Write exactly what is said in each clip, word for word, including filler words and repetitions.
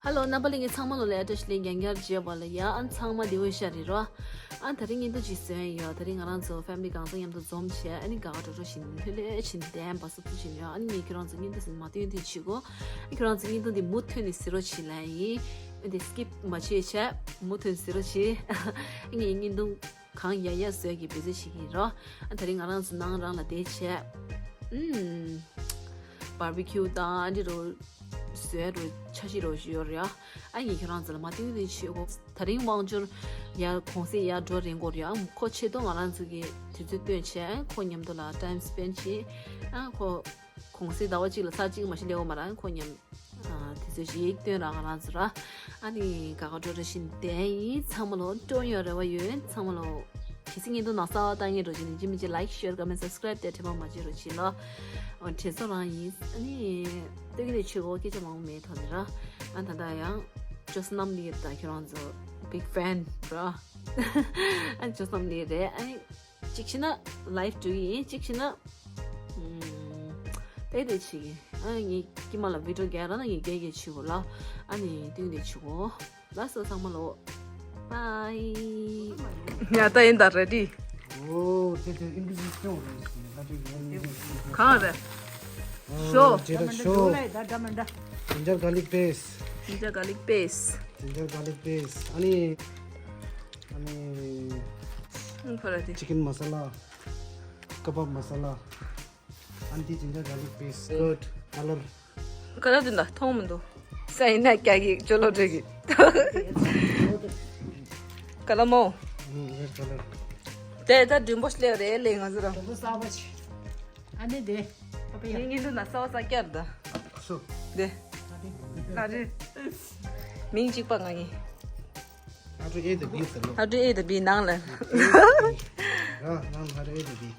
ཧ་ལོ། རྣམ་པ་ལྷན་རྒྱས་ཚང་མ་ལོ་ལ་བཀྲ་ཤིས་བདེ་ལེགས་རྒྱང་བསྐྱར་བརྗོད་པ་ལ་ཡ། ཨ་ཚང་མ་བདེ་པོ་ཤ་རེད་རོ། ཨ་ད་རིང་བརྙན་ཐུང་ཅིག་བཟོས་ཡོད། ད་རིང་ང་རང་ཚོ་ཕེ་མི་ལི་གང་ཚང་མཉམ་དུ་འཛོམས་བྱས། ཨ་ནི་དགའ་དགའ་སྤྲོ་སྤྲོ་བྱས་ནས་ལྷོད་ལྷོད་བྱས་ནས་བསྡད་ཡིན་པ་སོགས་ཚུལ་བྱས་ནས། ཨ་ནི་ངས་ཁྱོད་རང་ཚོ་བརྙན་ཐུང་ཟིན་མ་ཐོན་ཐོན་བྱེད་དགོས། ཨ་ཁྱོད་རང་ཚོ་བརྙན་ཐུང་འདི་མུ་མཐུད་ནས་གཟིགས་རོགས་བྱེད་ལབ་ཡིན། ཨ་འདི་སི་ཀིབ་མ་བྱེད་བྱས། མུ་མཐུད་ནས་གཟིགས་རོགས་བྱེད། ཨ་ངས་བརྙན་ཐུང་གང་ཡག་ཡག་བཟོས་ཀྱི་འབད་བརྩོན་བྱེད་ཀྱི་ཡིན་རོ། ཨ་ད་རིང་ང་རང་ཚོ་ནང་རང་ལ་བསྡད་བྱས། ཨུམ། བར་བི་ཁྱུ་དང་ཨ་འདི་རུ་བཟོས་རུ་འཆར་གཞི་རུ་ཞུ་ཡོད་རེད། ཨ་ངས་ཁྱོད་རང་ཚོ་ལ་མ་སྟོན་རིན་ཆེ་གོ། ད་རིང་དབང་འབྱོར་ཡར་གུང་སེང་ཡར་འགྲོ་རན་གོ་རེད། ཨ་ཁོ་ཆེད་དུ་ང་རང་ཚོ་གི་དུས་ཚོད་བཏོན་བྱས། ཁོ་མཉམ་དུ་ལ་ཊའིམ་སི་པེན་བྱེད། ཨ་ཁོ་གུང་སེང་ཟླ་བ་གཅིག་ལ་ཚར་གཅིག་མ་གཞི་སླེབས་ཡོད་མ་རེད། ཁོ་མཉམ། ཨ་དུས་ཚོད་ཞིག་བཏོན་ར་ང་རང་ཚོ་ར། ཨ་ནི་དགའ་དགའ་སྤྲོ་སྤྲོ་བྱས་ནས་བསྡད་ཡིན། ཚང་མ་ལོ་སྤྲོ་ཡོང་རེ་བ་ཡོད། ཚང་མ་ལོ། གལ་སྲིད་བརྙན་ཐུང་ནང་གསར་པ་ལྟ་མཁན་འདྲ་བྱས་ན་ཡིན་གཅིག་མིན་གཅིག་ལའིཀ་ཤེར་ཀོ་མེན་སབ་སི་ཀ་རེབ་དེ་དྲན་པ་མ་བརྗེད་རོགས་བྱེད་ལོ། འོ་དྲན་གསོ་རང་ཡིན། ཨ་ནི་སྟོད་ཀྱི་ནས་ཆོས་གོ་སྐད་ཆ་མང་པོ་མེད་ཐོག་ནས་ར། ཨ་ད་ད་ཡང་ཅོ་སྣམ་ལི་ད་ཁྱོད་རང་ཚོ་བིག་ཕེན་ར། ཨ་ཅོ་སྣམ་ལི་རེད། ཨ་ནི་གཅིག་བྱས་ན་ལའིབ་འགྲོ་གི་ཡིན། གཅིག་བྱས་ན། ཨུམ། དེ་དེ་བྱེད་ཀྱི། ཨ་ངས་ཀྱི་མ་ལ་བི་ཌིའོ་རྒྱག་ར་ན་ངས་རྒྱག་རྒྱག་བྱེད་དགོས་ལ། ཨ་ནི་དུས་འདི་བྱེད་དགོས། ལགས་སོ་ཚང་མ་ལོ། པའི། ཡ་ད་ཡིན་ད་རེ་ཌི། ཨོ་དེ་དེ་ཨིན་ཇི་སྐྱོང་རེད་ཟེར་ནས་ད་དེ་ཡོང་ཡོང་། གང་རེད། ཨོ་ཤོ། ཇེ་ར་ཤོ། ཇིན་ཇར་གར་ལིག་པེ་སི། ཇིན་ཇར་གར་ལིག་པེ་སི། ཇིན་ཇར་གར་ལིག་པེ་སི། ཨ་ནི། ཨ་ནི། ཁོ་ར་དེ། ཅི་ཀིན་མ་ས་ལ། ཀ་བབ་མ་ས་ལ། ཨན་ཏི་ཇིན་ཇར་གར་ལིག་པེ་སི་ཀར་ཌི་ཀ་ལར། ཀ་ལར་དེ་འདྲ་མཐོང་མི་འདུག་ས་ཡིན་ན་རྒྱ་གི་ཅོ་ལོ་འདྲ་གི། ཀ་ལར་མོ། ཨུམ། རེཌ་ཀ་ལར། དེ་ད་མགྲིན་པོ་སླེབས་རེད་ལེ་ང་ཚོ་རང་། དེ་ཚོ་གསར་པ་ཆེ། ཨ་ནི་དེ། པ་པ་ཡ། ངའི་བརྙན་ཐུང་ན་གསར་པ་གསར་བསྐྱར་ད། སུ། དེ། ཨ་རེ། མིང་གཅིག་པ་ང་གཉིས། How to A the B ཟེར་ལོ། How to A the B ནང་ལ། ར་ནང་how to A the B།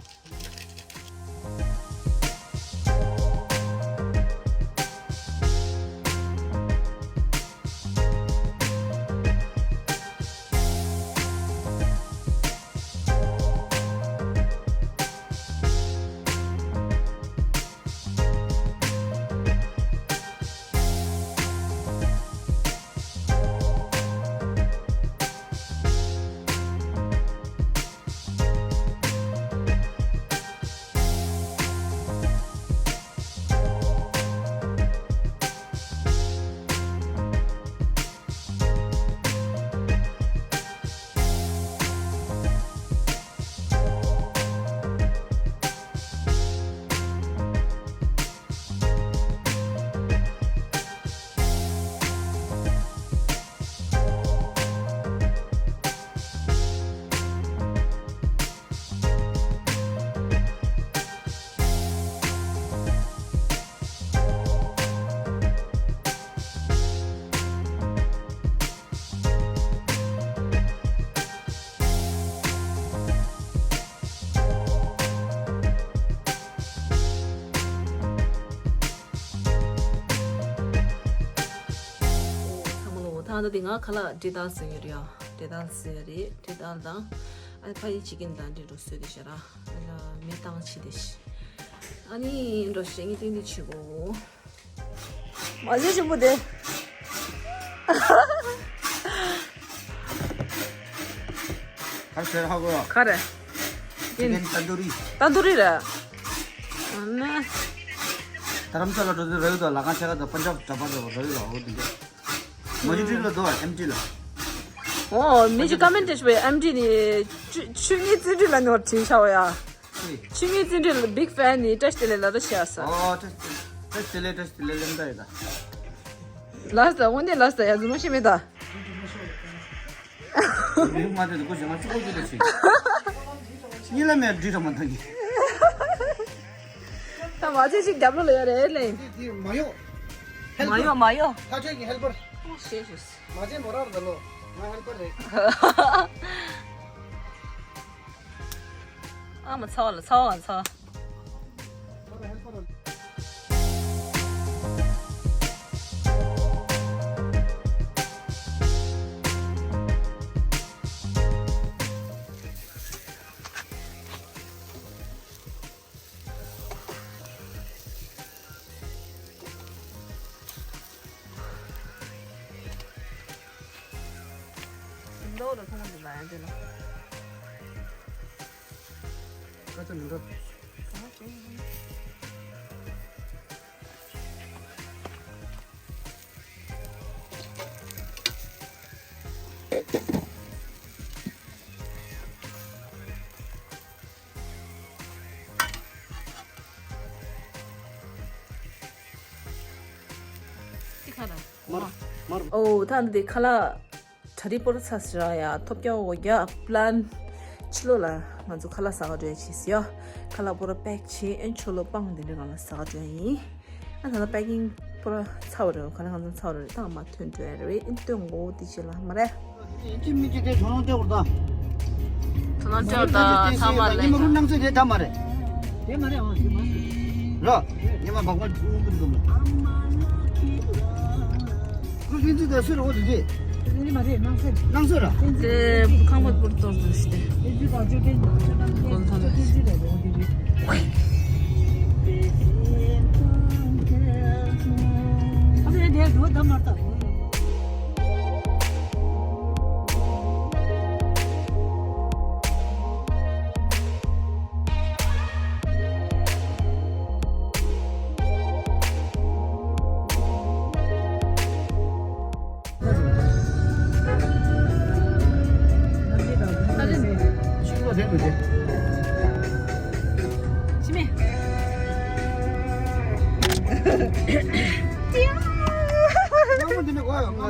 ཚང་མ་ལོ། ད་ལྟ་དེ་ང་ཁ་ལག་འབྲས་དཀར་བཟོས་ཡོད་རེད་ཡ། འབྲས་དཀར་བཟོས་ཡོད་རེད། འབྲས་དཀར་དང་། ཨ་ནི་ཕ་ཡི་ཅི་ཀིན་དང་འབྲས་འགྲོ་བཟོས་དེ་ཤ་ར། ཨ་ལ་མེ་བཏང་ཕྱི་དེ་ཤི། ཨ་ནི་འགྲོ་ཤི་ངས་ཏིང་ཏིང་བྱེད་དགོས། མ་བྱེད་ཆེན་པོ་དེ། ཁ་ཟེར་ཧ་གོ། ཁ་རེད། ཅི་ཀིན་ཏན་དུ་རི། ཏན་དུ་རི་རེད། ཨ་ནི། དྷ་རམ་ས་ལ་འགྲོ་དུས་ར་ཡུ་དང་ལ་ཁང་ཆ་ག་དང་པན་ཇབ་འདྲ་པར་འདྲ་པར་ར་ཡུ་ལ་འོ་དེ་འདྲ། མོ་ཇི་ཊི་ལ་དོ་ཨེམ་ཊི་ལ། ཨོ་མི་ཅི་ཀ་མེན་ཊི་ཤི་བའི་ཨེམ་ཊི་ནི་ཆུ་ཆུ་ངའི་བརྩོན་འགྲུས་ལ་ནོར་བྲིས་ཤ་བ་ཡ། ཆུ་ངའི་བརྩོན་འགྲུས་ལ་བིག་ཕེན་ནི་བཀྲ་ཤིས་བདེ་ལེགས་ལ་རོ་ཤ་ས། ཨོ་བཀྲ་ཤིས་བདེ་ལེགས་བཀྲ་ཤིས་བདེ་ལེགས་ལེམ་ད་ཡོད་ད། ལ་ས་འོན་ཏེ་ལ་ས་ཡ་ཟུ་མ་ཤི་མེད་ད། མི་མ་དེ་དུ་ཀོ་ཞེ་ང་ཆུ་ཀོ་ཀི་དུ་ཆི། གཉིད་ལ་མེད་འདྲི་ཐ་མ་ཐང་གི། ད་མ་ཚད་ཅིག་རྒྱབ་ལོ་ལ་ཡོད་རེད་ལེ། དེ་དེ་མ་ཡོ། མ་ཡོ་མ་ཡོ། ཁ་ཆེ་གི་ཧེལ་པར། ཨོ་ཤེས་ཤེས། མ་ཆེ་མོ་རར་ད་ལོ། ང་ཧེལ་པར་རེད། ཨ་མ་ཚ་བ་ལ་ཚ་བ་ང་ཚ། ལོ་ལ་ཐོང་འདི་ལ་ཡང་འདི་ལ། ཁ་ཚ་མི་འགྲོ། ཏི་ཁ་ད། མར་མར། ཨོ་ད་འདི་ཁ་ལག་གྲ་སྒྲིག་པོ་ར་ཚར་ཟེར་ཡ། ཐོབ་རྒྱག་འོ་རྒྱག་པི་ལན། ཕྱི་ལོགས་ལ་ང་ཚོ་ཁ་ལག་ཟ་ག་འགྲོ་ཡ་བྱེད་ཟེར་ཡ། ཁ་ལག་པོ་ར་པེག་བྱེད། ཨེན་ཕྱི་ལོགས་སྤང་འདི་འདྲ་སྒང་ལ་ཟ་ག་འགྲོ་ཡ་ཡིན། ཨ་ད་ལྟ་པེ་ཀིང་པོ་ར་ཚར་བ་རེད། ག་ལ་གང་འཚམ་ཚར་བ་རེད། ད་ང་མ་ཐོན་འགྲོ་ཡ་རེད། ཨེ་སྟོན་གོ་དེ་བྱེད་ལ་མ་རེད། ཅི་མི་ཅི་དེ་ཚོ་ནང་སྟེ་བར་ད། ཚོ་ནང་སྟེ་བར་ད་ཚང་མ་ལས། ཉི་མ་རུ་སྣང་ཚེ་དེ་ད་མ་རེད། དེ་མ་རེད་ཨང་དེ་མ་རེད། ར། ཉི་མ་བག་མ་ཅུང་ཀུན་ཀུན་ལ། ཁུ་ཤིན་ཙི་དེ་སུ་རེད་འོ་དེ་དེ། དེ་མ་རེད་སྣང་ཚེ། སྣང་ཚེ་ར། དེ་ཁང་པ་པོར་གཏོར་དུ་ཞིག་དེ། དེ་ཅི་དང་ཅི་དེ་ཅི་དང་དེ་ཅི་དེ་ཅི་རེད་འོ་དེ་དེ།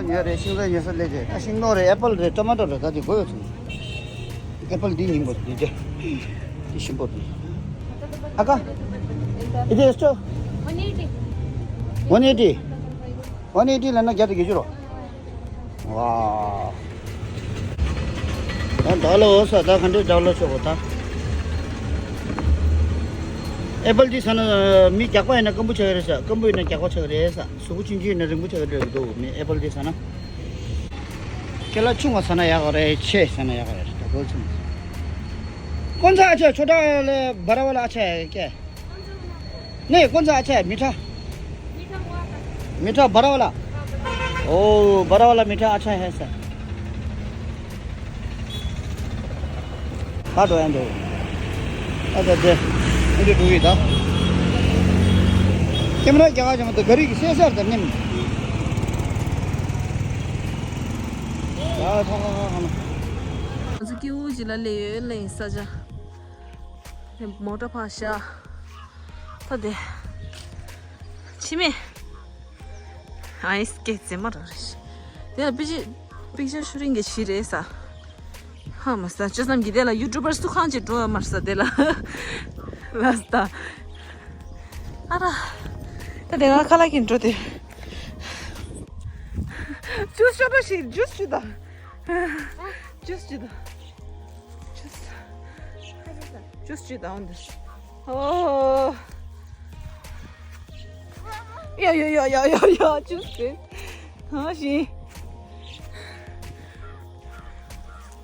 ཉོས་རེད། ཤིང་ཏོག་ཉོས་ས་སླེབས་རེད། ད་ཤིང་ཏོག་རེད། ཨེ་པལ་རེད། ཊོ་མ་ཊོ་རེད། ད་དེ་དགོས་ཡོད་ཚུལ། ཨེ་པལ་འདི་ཉིན་པོ་འདི་འདྲ། འདི་ཞིམ་པོ་འདི། ཨ་ཀ། It is two. One eighty. One eighty. One eighty ལ་ན་བརྒྱ་དང་བརྒྱད་ཅུ་རོ། ཝའོ། ད་ད་ལོ་ས་ད་ག་འདྲའི་ད་ལོ་ཆོག་གོ་ད། ཨེ་པལ་འདི་ས་ན་མི་རྒྱགས་པ་ཡིན་ན་སྐམ་པོ་ཆགས་ཀྱི་རེད་ས། སྐམ་པོ་ཡིན་ན་རྒྱགས་པ་ཆགས་ཀྱི་རེད་ས། གཟུགས་པོ་ཆུང་ཆུང་ཡིན་ན་རིང་པོ་ཆགས་ཀྱི་རེད་འདུག་མི་ཨེ་པལ་འདི་ས་ན། ཁྱེད་ལ་ཆུང་བ་ཟ་ན་ཡག་ག་རེད། ཆེ་ཟ་ན་ཡག་ག་རེད། ད་གོ་ཚུན། कौन सा अच्छा है? छोटा वाला बड़ा वाला अच्छा है क्या? नहीं, कौन सा अच्छा है? मीठा? मीठा बड़ा वाला? ओ, बड़ा वाला मीठा अच्छा है सर। ཁ་འགྲོ་ཡང་འགྲོ། ཨ་ད་དེ། ཨ་འདི་འགྲོ་གི་ད། ཀེམ་ར་རྒྱག་ག་ཅང་ད་ག་རི་གི་སེ་སར་ད་ནིམ། ཡ་ཐོ་ཁ་ཁ་ཁ་ན། ང་ཚོ་སྐྱིད་པོ་ཅིག་ལ་སླེབས་ཡོད། ལེན་ས་ཆ། མོ་ཊ་ཕར་བཞག་ད་དེ། ཕྱི་མེ། ཨའི་སི་ཀེ་ཙེ་མ་ར་རེ་ཤི། དེ་ལ་པི་ཅི་པིག་ཅར་ཤུ་ཊིང་གི་ཤི་རེད་ས། ཧ་མ་ས་ཅི་ཙམ་གྱི་དེ་ལ་ཡུ་ཊུབ་པར་སུ་ཁང་ཅིག་འགྲོ་ཡ་མར་ས་དེ་ལ། ལ་ས་ད། ཨ་ར། ད་དེ་ང་ཁ་ལག་གིན་འགྲོ་དེ། ཇུས་ཤོ་ཏོ་ཤི་ཇུས་ཅི་ད། ཇུས་ཅི་ད། ཇུས། ཇུས་ཅི་ད་འོན་དེ། ཨོ། ཡ་ཡ་ཡ་ཡ་ཡ་ཡ་ཅུས་ཏེ། ཧ་ཤི།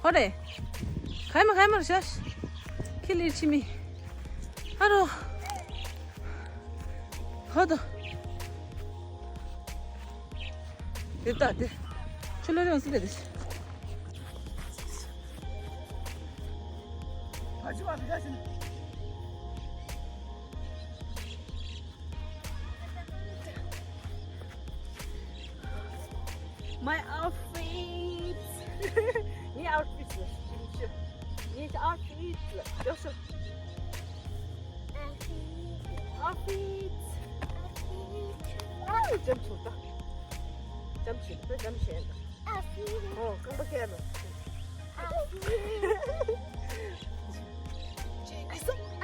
ཧོ་རེ། ཁའི་མ་ཁའི་མ་ར་ཤ་ཤི། ཁི་ལི་ཆི་མི། ཧ་རོ། ཧོ་དོ། དེ་ལྟ་དེ། ཆུ་ལོ་རེ་འོང་སི་ལེ་དེ། My outfit. ངའི་outfit་ལ་ཞིབ་ཞིབ། ངའི་outfit་ལ་ཡོ་ཤོ། Outfit. ཨ་ཇམ་ཆུ་ད། ཇམ་ཆུ་ད་ཇམ་ཤེས་ད། ཨོ་རྐང་པ་ཁྱེར་ལ།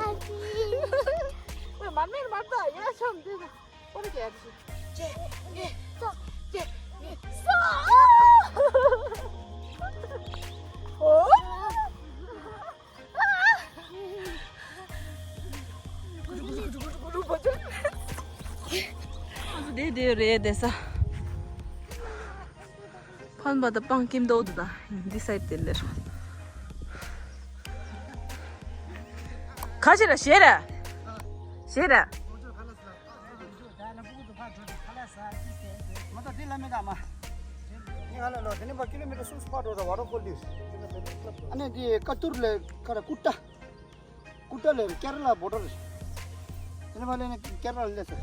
ཨོ་མར་མེར་མར་ད་ཡ་ཆམ་དེ་ད། ཨོ་རེ་ཁྱེར་ཆུ། ཅེ་ངེ་ས་ཅེ་ངེ་ས། ཨོ། ཨ་ཙི་དེ་དེ་རེད་དེ་ས། ཕན་པ་ད་སྤང་ཀིམ་དོ་དུ་ད་འདི་སའིད་དེ་ལེར། ཁ་ཤེ་ར་ཤེ་ར་ཤེ་ར། ལ་ལོ་དེ་ནས་ཕར་ཀི་ལོ་མི་ཊར་སུམ་ཅུ་ཕར་འགྲོ་ད་ཝ་ཊར་ཕོལ་འདི། ཨ་ནི་དེ་ཀ་ཏུར་ལ་ཁ་ར་ཀུ་ཏ། ཀུ་ཏ་ལ་ཀེ་ར་ལ་བོར་ཌར་རེད། དེ་ནས་ཕར་ལ་ནི་ཀེ་ར་ལ་སླེབས་ས།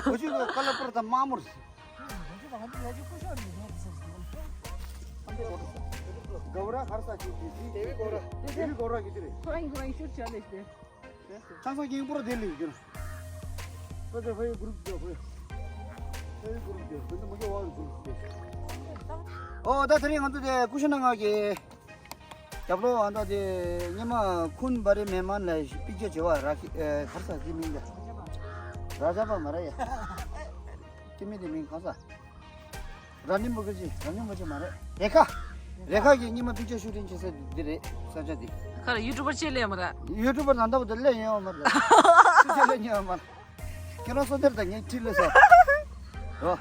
བོད་ཀྱི་ཀ་ལ་པུར་དང་མ་མུར། ག་བ་ར་ཧར་ས་ཅིག་ཅིག་ཅིག་དེ་བི་གོ་ར། དེ་བི་གོ་ར་གི་དེ་རེད། ཁོ་རང་ཁོ་རང་ཤུར་བྱ་ལེ་ཤི། ཁང་ས་རྒྱང་པོ་ར་དེ་ལས་ཡོད་ཀྱི་ར། ཁོ་ཚོ་ཕ་ཡུལ་གུ་རུབ་དེ་ཕ་ཡུལ། ཕ་ཡུལ་གུ་རུབ་དེ་དེ་ནི་མ་གི་ཝ་གུ་རུབ་དེ། ཨོ་ད་དེ་རིང་ང་ཚོ་དེ་ཀུ་ཤུ་ན་ང་གི་རྒྱབ་ལོགས་ཨ་ད་དེ་ཉི་མ་ཁུན་བ་རེ་མེ་མན་ལ་པིག་ཅར་བྱེད་བ་ར་ཁི་ཨེ་ཁར་ས་དེ་མིང་ད། ར་ཇ་པ་མ་ར་ཡ། དེ་མིང་དེ་མིང་གང་ས། ར་ནི་མུ་ཁར་ཇི། ར་ནི་མུ་ཁར་ཇི་མ་རེད། རེ་ཁ། རེ་ཁ་གི་ཉི་མ་པིག་ཅར་ཤུ་ཊིང་བྱེད་ས་འདི་རེད། ས་ཆ་འདི། ཁ་ལ་ཡུ་ཊུབ་པར་ཅིག་ལས་མ་རེད། ཡུ་ཊུབ་པར་ད་ལྟ་བུ་དེ་ལས་ཡོད་མ་རེད། སུ་ཅིག་ལས་ཉོས་མ་རེད། ཁྱེད་རང་སོ་དེར་ད་ངས་ཁྲིད་ལས་ས། རོ།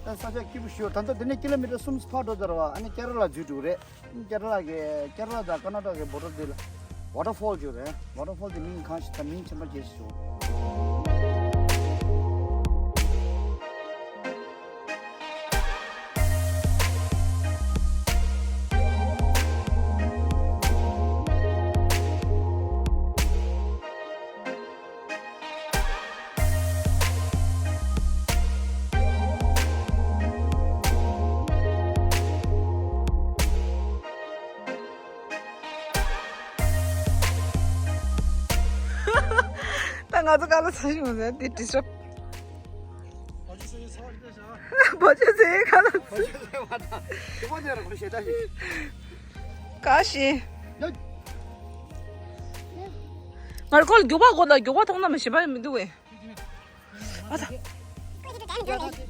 ད་ས་ཆ་སྐྱིད་པོ་ཞུ་ད་ལྟ་འདི་ནས་ཀི་ལོ་མི་ཊར་སུམ་ཅུ་ཕར་འགྲོ་ཚར་བ་ཨ་ནི་ཀེ་ར་ལ་འཛུལ་འགྲོ་རེད། ཀེ་ར་ལ་གི་ཀེ་ར་ལ་དང་ཀར་ན་ཊ་ཀ་གི་བོར་ཌར་དེ་ལ་ཝ་ཊར་ཕོལ་ཅིག་རེད། ཝ་ཊར་ཕོལ་དེ་མིང་གང་ཞིག་ད་མིང་ཆེན་པོ་སྐྱེ་ཞིག་བྱུང་། ད་ང་ཚོ་ག་ལ་ཚ་ཞིག་མ་ཟད་དེ་ཌི་སི་ཊརབ། བ་ཅོ་ཟེར་ག་ལ། ག་ཤི། ང་ཁོ་ལ་རྒྱུག་པ་གོ་ད་རྒྱུག་པ་ཐོག་ན་མི་ཤེས་པ་མི་འདུག་བས། ཨ་ད།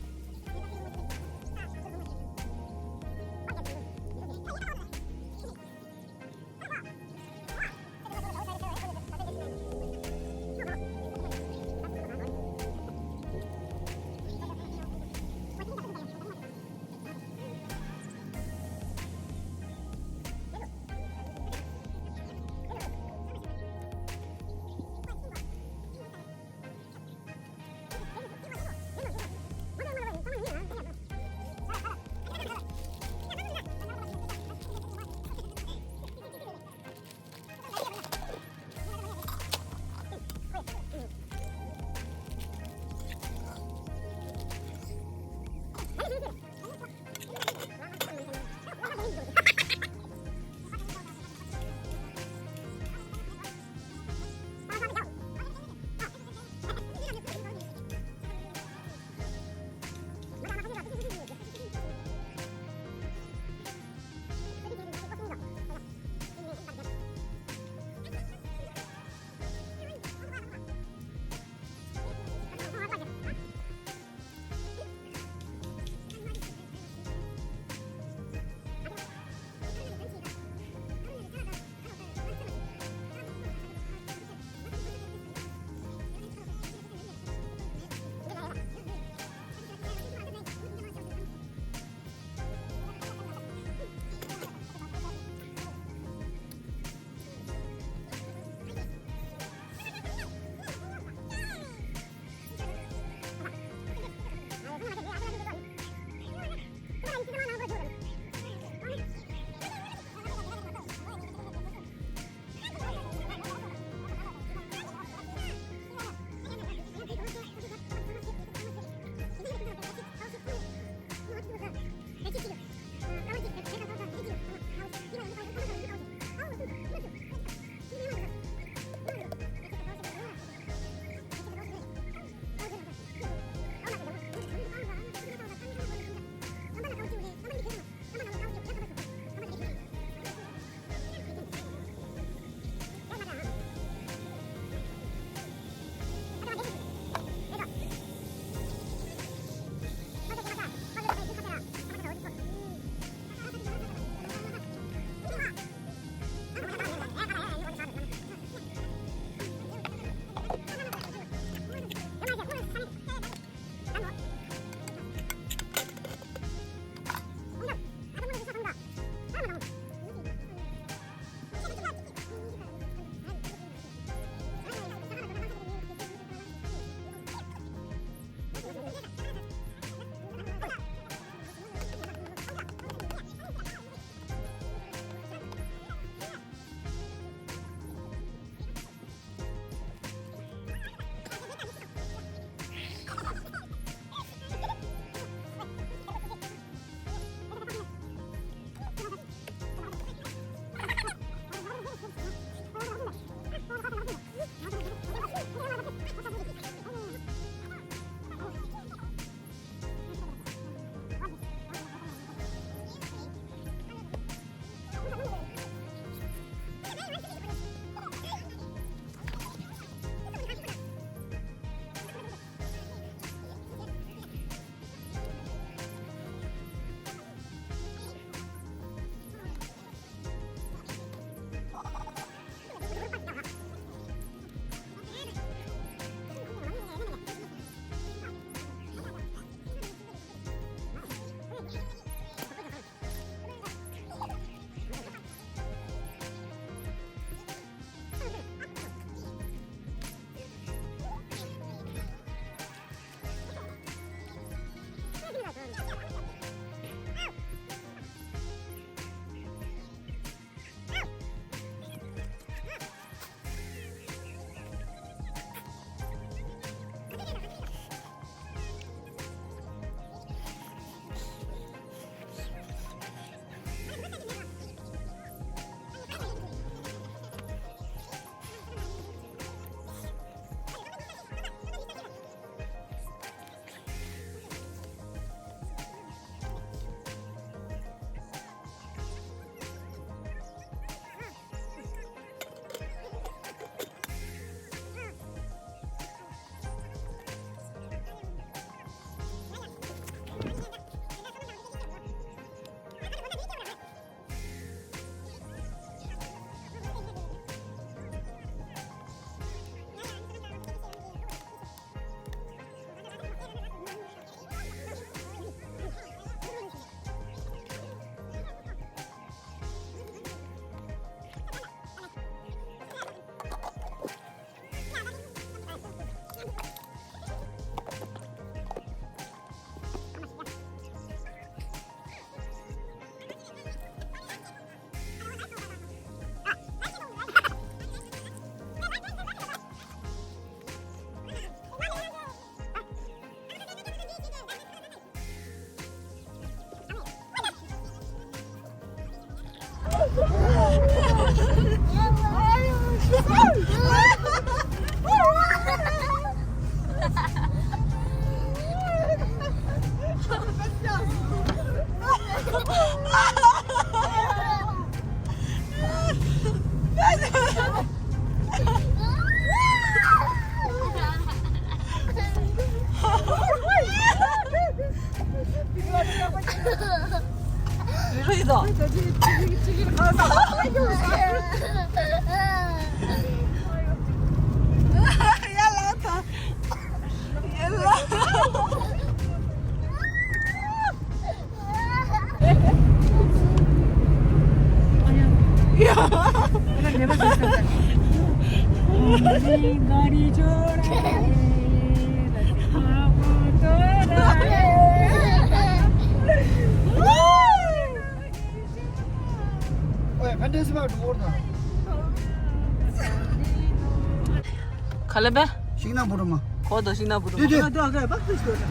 ག་ལེ་བས། ཤིང་ནག་བུ་རུ་མ། གོ་དོ་ཤིང་ནག་བུ་རུ་མ། འདི་འདི།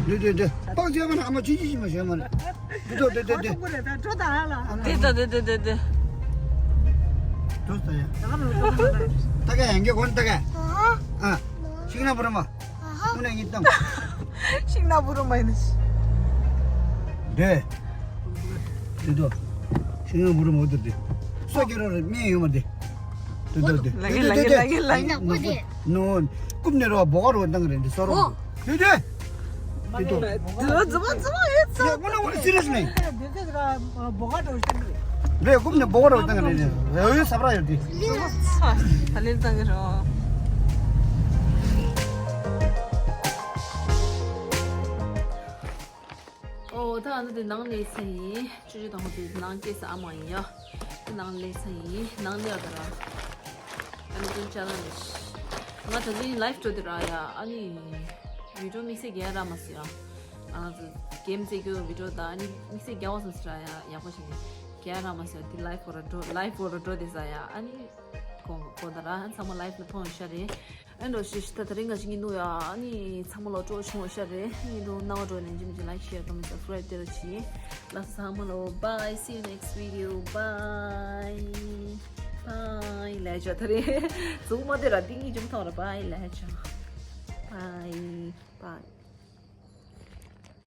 འདི་འདི་འདི། པགས་ཅིག་ཡོད་ན་ཨ་མ་ཅི་ཅི་ཞིག་མ་ཞོན་མ་རེད། འདི་དོ་འདི་འདི་འདི། འདི་དོ་འདི་འདི་འདི། འགྲོ་ས་ཡ། ད་ག་ཡང་གི་གོན་ད་ག་ཨ། ཤིང་ནག་བུ་རུ་མ། ཁོང་ནས་ངས་བཏང་། ཤིང་ནག་བུ་རུ་མ་ཡིན། འདི། འདི་དོ། ཤིང་ནག་བུ་རུ་མ་འོ་འདི་འདི། སོ་སྐྱེ་རོ་རེ་སྨན་ཡོད་མ་འདི། འདི་འདི་འདི། ལ་གི་ལ་གི་ལ་གི་ལ་གི། ནོ། རྐུབ་ནས་རོ་བོ་ག་རོ་བཏང་རེད་འདི་སོ་རོ། འདི་འདི། འདི་དོ། འཛི་མ་འཛི་མ་འཛི་མ་ཡོད་ཚ། ཡ་ཁོ་ན་ཁོ་ན་སི་རི་ཡས་ནས། འདི་འདི་ར་བོ་ག་རོ་བཏང་རེད། རེད། རྐུབ་ནས་བོ་ག་རོ་བཏང་རེད། འོ་ཡོད་ས་བ་ར་ཡོད་དེ། ད་ལེ་བཏང་གི་རོ། ཨོ་ད་ཨ་ནི་དེ་ནང་ལས་ཚེ་ཡིན། ཅུ་ཅུ་དང་དེ་ནང་སྐྱེས་ས་ཨ་མ་ཡིན་ཡ། དེ་ནང་ལས་ཚེ་ཡིན། ནང་ལས་ཨ་ད་ར། ཨ་ནི་དེ་ཅ་ལག་ནི། ང་ད་ལྟ་ལའིབ་འགྲོ་དེ་ར་ཡ། ཨ་ནི་བི་ཌིའོ་དམིགས་བསལ་རྒྱག་ར་མ་སོང་ཡ། ང་ཚོ་གེམ་རྩེ་རྒྱུ་བི་ཌིའོ་དང་ཨ་ནི་དམིགས་བསལ་རྒྱག་བ་སོང་ཟེར་ར་ཡ། ཡག་པོ་བྱས་ནས་རྒྱག་ར་མ་སོང་ཡ། དེ་ལའིབ་བོ་ར་འགྲོ་ལའིབ་བོ་ར་འགྲོ་དེ་ས་ཡ། ཨ་ནི་གོ་གོ་ད་ར་ཨ་ཚང་མ་ལའིབ་ལ་མཐོང་ཡོད་ཤ་རེད། ཨེ་འགྲོ་ཤི་ཤི་ད་དེ་རིང་ང་ཞིག་ཡིན་འདུག་ཡ། ཨ་ནི་ཚང་མ་ལོ་སྤྲོ་བྱུང་བ་ཤ་རེད། ཡིན་འདུག་སྣང་བ་འགྲོ་ནས་འཇིམ་གྱི་ལའིག་ཤེར་ཀོ་མེན་སབ་སི་ཀ་རའིབ་དེ་ར་བྱེད། ལགས་སོ་ཚང་མ་ལོ། Bye, see you next video. Bye. Bye. ལས་ཆོག་ད་རེད། ཟུག་མ་དེ་ར་ཏིང་ངེ་འཇིམ་ཐོང་ར། Bye. ལས་ཆོག Bye. Bye.